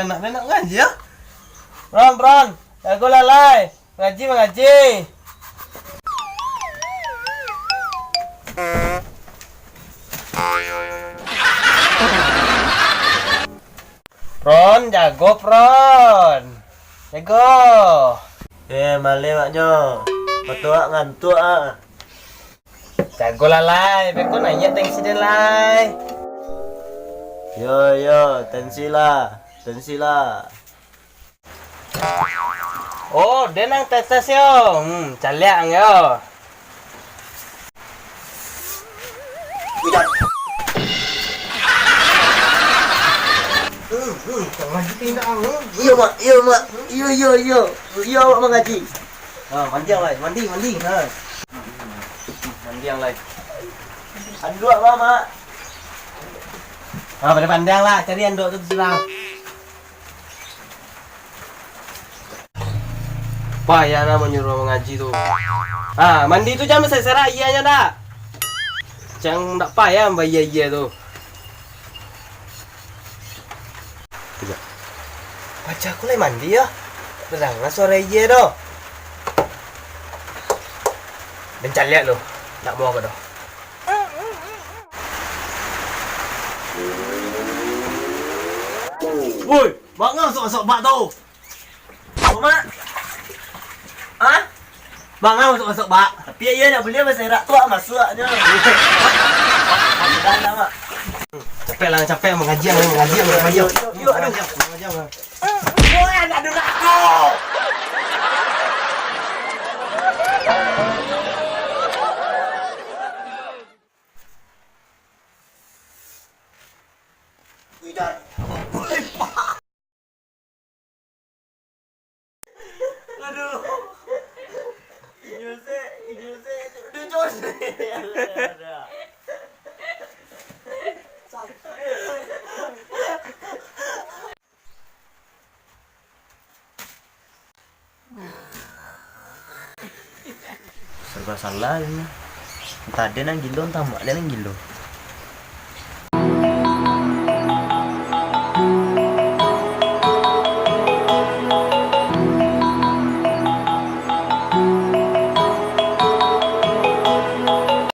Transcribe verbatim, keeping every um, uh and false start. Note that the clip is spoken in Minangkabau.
Nak, nak ngaji, yo? Pron, Pron, jago lah lai. Mangaji, mangaji. Pron, jago, Pron. Jago. Eh, maleh maknyo. Batua ngantuak ah. Jago lah, lai. Beko naiak tensi den, lai. Yo, yo, tensi lah. Tensi lah. Oh, den nang tes-tes yo. Hmm, caliak ang yo. Iyo, Mak. Iyo, Mak. Iyo, iyo, iyo. Iyo, awak mangaji. Ha, mandiang, lai. Mandi, mandi. Ha. Mandiang, lai. Anduak, Mak. Ha, pada pandang lah. Cari anduak tu silang. Payah nah manyuruah mangaji tu. Ha, mandi tu jan baserak-serak ianyo dak. Jan dak payah bayia-yia tu. Kejap. Pacar ku lai mandi yo. Dak tadanga suaro aia doh. Den caliak lu. Dak mau ko doh. Woi, manga masuk-masuk bak tu? Mak. Hah? Manga masuk-masuk bak? Tapi iyo ndak buliah baserak tu, ah, masuaknyo. Dah lah, Mak. Capek lah, capek mangaji, mangaji, mangaji. Yo, yo, yo, aduh. Mangaji, mangaji. Woi, anak durhaka! Aduh. Inyo se, inyo se. Aduh, Jos. Serba salah ini. Entah ado nan gilo, entah mak ado nan gilo.